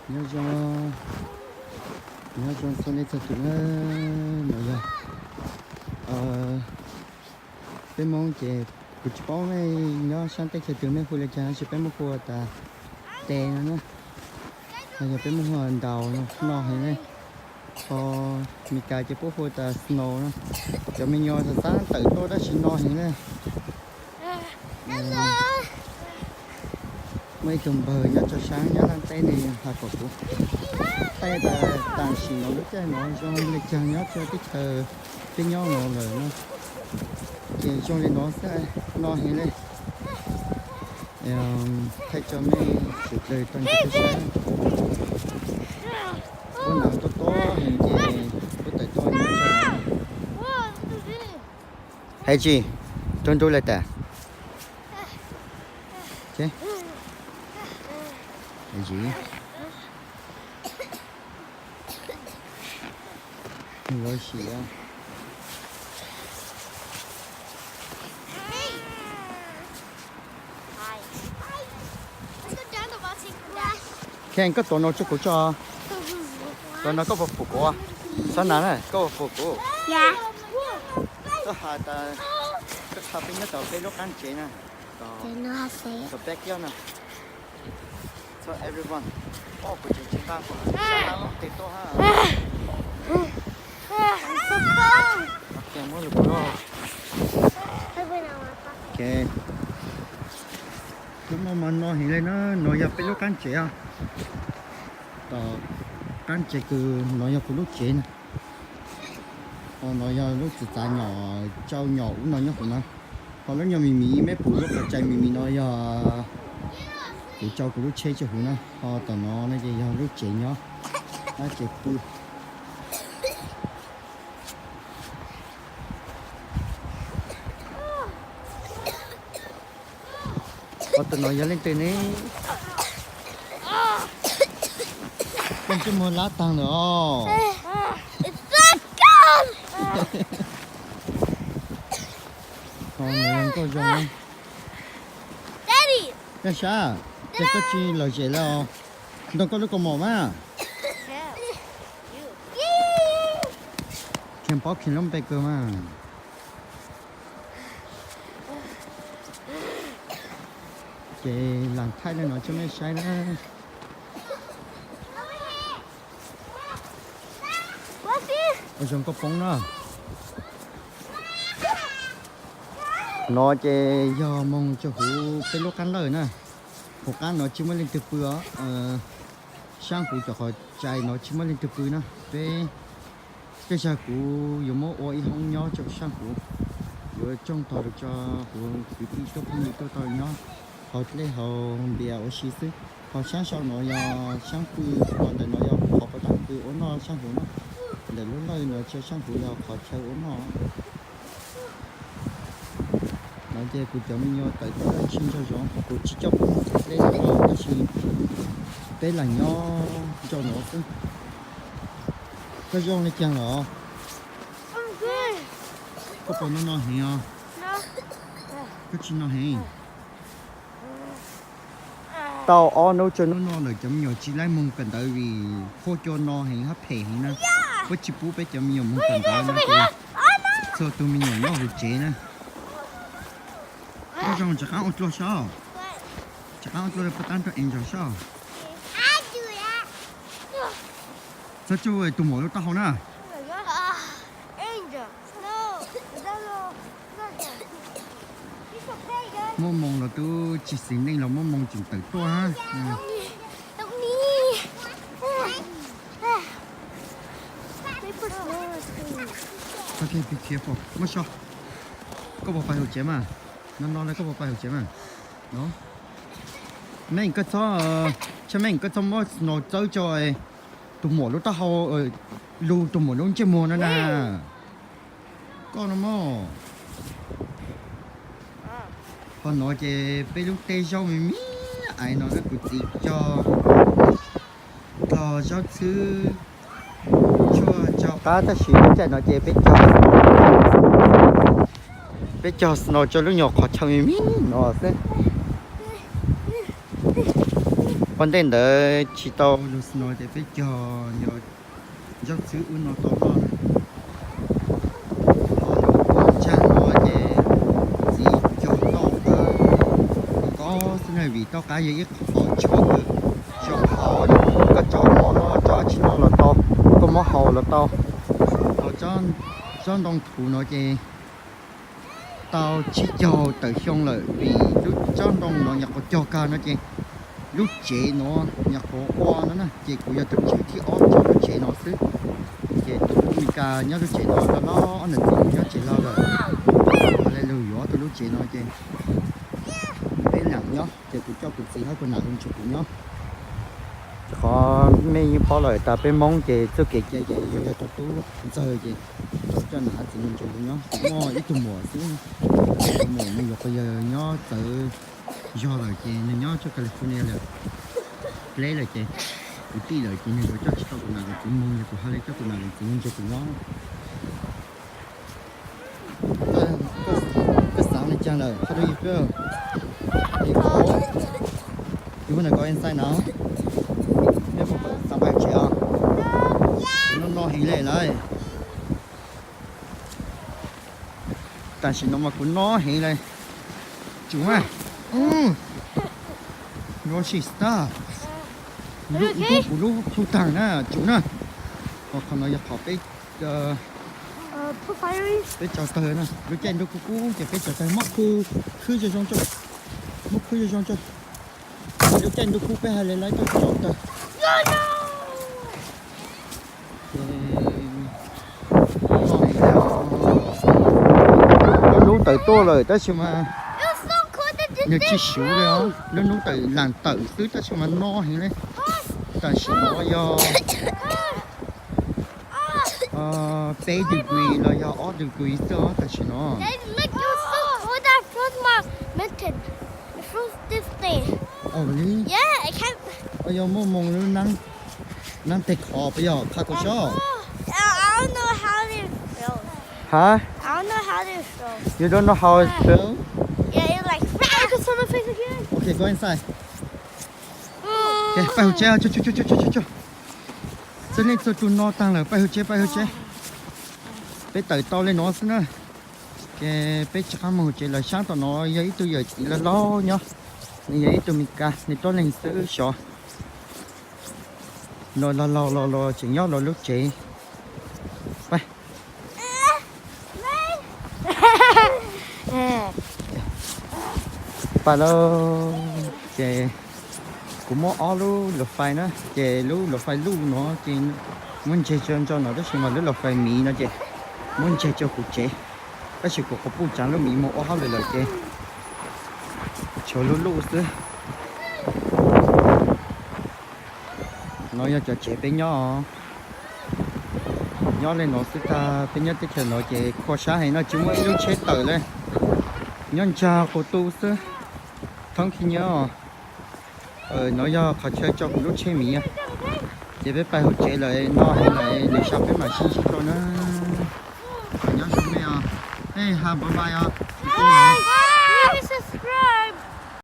Nyob zoo, nyob zoo txhua leej txhua tus na, no yog peb Hmoob ces kuv tsis paub mej nyob sab teb chaws twg mej hu li cas, tab sis peb Hmoob hu tas tes no na, no yog peb Hmoob hu ntaus no heev li. Ho Meskas ces puab hu tas snow na. Cov me nyuam xav xav tawm tuaj tab sis no heev li. Muaj ib tug npawg nyob rau sab Nyab Laj teb nws hais kom kuv thaij tas tam sim no lub caij no zoo li cas nyob rau teb chaws peb nyob no lawm na. Ces zoo li no xwb, no heev li. Thaij rau mej sawv daws tau nrog peb saib. Puab hnav tuab tuab heev ces puab tawm tuaj nyob rau no. Hais tsis, rau nrub lawm tas. Lov siab. Kheej, koj tuav no rau kuv tso. Tuav no koj puas pum kuv? Xab nas na, koj puas pum kuv? Koj has tas koj qha peb nyob tom peb lub qab tsev na, tom backyard na. So everyone, o kuv tseem tsis nqa kuv sab nas los tes tuaj ha. Ok, muab lus kuv loj. Ok. Lub no mas no heev li na, no yog peb lub qab tsev os. Tom qab tsev kws no yog kuv lub tsev na. Ho no yog lub txiv txav nyom tsau nyom ub no nyob huv na. Ho lub nyuag mis mis mej pum lub qhov rais mis mis no yog kuv tsau kuv lub tsheb tsau huv na. Ho tom no no ces yog lub tsev nyob, lub tsev pw. Ho tus no yog leej twg ne? Koj ntsej muag lab taag lawm os. Ho nws nkauj zoo. Yog sab, ces koj tsis lom zem lawm os. Ntoo koj lub kaus mom mas. Kheev paub kheev lub npe kawg mas. Ces lam thaij li no tso mej saib na. Ua zoo koj poob na. No ces yog moog rua huv peb lub qaab lawj na. Huv qaab no tsis muaj leej twg pw os. Saab huv cov qhov rais no tsis muaj leej twg pw na. Peb tej zag kuv yuav muab ua ib hoob nyob rua saab huv, yuav tsoog tog lug rua huv kwv tij tuaj phooj ywg tuaj tau nyob haus dlej haus npias ua si xwb. Ho saab sau no yog saab pw, ho ntawm no yog qhov puas tau pw ua noj saab huv na. Ntawm lub lawj no rua saab huv yog qhov chaw ua noj. No ces kuv cov me nyuam tawm tuaj tsis nco zov, kuv tsis coj peb mus haus dlej lawm, tab sis peb lam nyob nrog no xwb. Koj zoo le caag los? Koj puas noj noj heev os? Koj tsis noj heev? Tau ob nub tsua nub no lawm cov me nyuam tsis laib moog kawm ntawv vim huaj cua no heev hab phem heev na. Puab tsis pub peb cov me nyuam moog kawm ntawv na, txhua tug me nyuam nyob huv tsev na. Koj zoo rov qaab ua dlua sob, rov qaab ua dlua puag ta rau Angel sob. Txhob tsuj tus muam lub taub hau na. Muaj moog los tub tsis xis neej los muaj moog tseem tawm tuaj. Muab so, koj puas pais huv tsev mas? No no le koj puas pais huv tsev mas? No, mej koj txhob, tshaj mej koj txhob muab snow txawb tso tus muam lub taub hau, lug tus muam lub ntsej muag no na. Koj no mog. Ho no ces peb lub teb zaub me me ais no na, kuv txiv cog dlog zaub txhwb tshuaj rau qab, tab sis lub caij no ces peb cog, peb cog snow rau lub nyuag qhov chaw me me no xwb. Ua ntej ntawd tsis tau lug snow ces peb cog yog zaub txhwb ub no tau noj. Ho lub ua ntsaag no ces txiv cog tauj qab, tauj qab xwb na, vim tauj qab yog ib qho tshuaj kws zoo hauv, koj tso mov noj, tso dab tsi noj los tau, koj muab haus los tau. Ho tsob ntoo thuv no ces tau tsib caug tawm xyoo lawm, vim lub tsob ntoo no nyuam qhuav cog kag no ces lub tsev no nyuam qhuav ua no na, ces kuv yog tus tswv thib ob rau lub tsev no xwb. Ces tus tub Meskas nyob lub tsev no loj loj, ob niam txiv nyob tsev laug lawm. Ua le lug yuav ob tug lub tsev no ces peb leeg nyob, ces kuv coj kuv txiv hab kuv nam lug nrug kuv nyob. Rau qhov mej yeej paub lawm tas peb Moob ces txuj kev cai ces yus yog tug tub ntxawg ces coj nam hab txiv lug nrug kuv nyob. Kuv muaj ib tug muam xwb, tus muam nws yuav quas yawg nyob txawv zog lawm ces nws nyob tsuj California lawm, dleb lawm ces kuv tij lawm ces nws yuav coj tsis tau kuv nam kuv txiv moog, yog kuv has le coj kuv nam kuv txiv lug nrug kuv nyob. Koj xaav le caag lawm? How do you feel? Are you cold? You wanna go inside now? Peb puas xaav pais tsev os? No no heev le lawm. Tam sim no mas kuv no heev le. Tsum na. No, she stop. Kuv lub plhu taag na, tsum na. Qhov no yog qhov peb, peb tso tawg na. Lub caij ntuj kub kub ces peb tso tawg, muab khwb zoo zoo tso, muab khwb zoo zoo tso. Lub caij ntuj kub peb has le laib tuaj tso tawg. Lub nub tawm tuaj lawm tab sis mas nws tsis suv le os. Lub nub tawm laam tawm xwb tab sis mas no heev le. Tam sim no yog peb degree los yog ob degree xwb os tam sim no. Yog muaj moog lub naab, naab teg khov puas yog qha kuv saib. Huh? You don't know how it feel? Okay, go inside. Pais hauv tsev, txhua leej txhua tug no taag lawm, pais hauv tsev, pais hauv tsev. Peb tawm tau le no xwb na. Ces peb rov qaab moog hauv tsev lawm. Saab tom no yog ib tug yawm txiv laug laug nyob, nws yog ib tug Mes Kas, nws tuab leeg xwb xyov. Los laug laug los los tseem nyob los lub tsev. Pais. Pais lauj. Ces kuv muab ob lub luas fais na, ces lub luas fais luj no ces muab ntseg tso ntso no, tab sis mas lub luas fais miv no ces muab ntseg rau kuv tsev. Tab sis kuv quas puj tsaav lub miv moog ua hauj lwm lawm ces tshuav lub luj xwb. No yog cov tsev peb nyob. Nyob le no xwb tag, peb nyob teb chaws no ces khua sab heev no, tsis muaj ib lub tsheb tawm le. Nyob ntsag quas tu xwb. Thoob khib nyob. No yog qhov chaw tso kuv lub tsheb miv. Ces peb pais hauv tsev lawm, no heev lawm, lwm zaus peb mam sib ntsib dlua na. Nyob zoo mej os. Ej, has bye bye os.